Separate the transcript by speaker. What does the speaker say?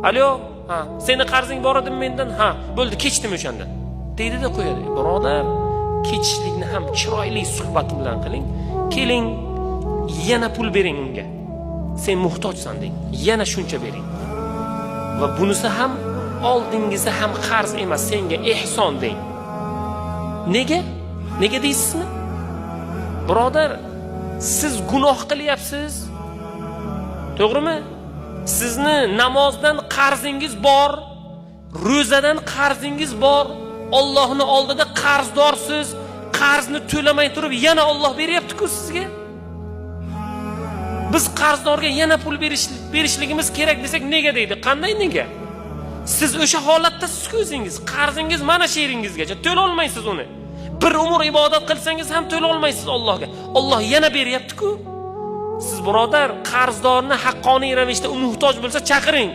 Speaker 1: Alo, ha, seni qarzing bor edimi mendan? Ha, bo'ldi, kechdim o'shandan, deydida qo'yadi. Birodar, kechishlikni ham chiroyli suhbat bilan qiling. Keling, yana pul bering unga. Sen muhtojsan deng, yana shuncha bering. Va bunisi ham, oldingisi ham qarz emas, senga ehson deng. Nega? Nega deysizmi? Birodar, siz gunoh qilyapsiz, to'g'rimi? Sizni namozdan qarzingiz bor, ro'zadan qarzingiz bor, Ollohni oldida qarzdorsiz. Qarzni to'lamay turib yana Olloh beryapti-ku sizga. Biz qarzdorga yana pul berishligimiz kerak desak, nega deydi. Qanday nega? Siz o'sha holatdasiz-ku o'zingiz. Qarzingiz mana shu yeringizgacha, to'lolmaysiz uni. Bir umr ibodat qilsangiz ham to'lolmaysiz Allohga. Olloh yana beryapti-ku. Siz, birodar, qarzdorni haqqoniy ravishda, u muhtoj bo'lsa, chaqiring.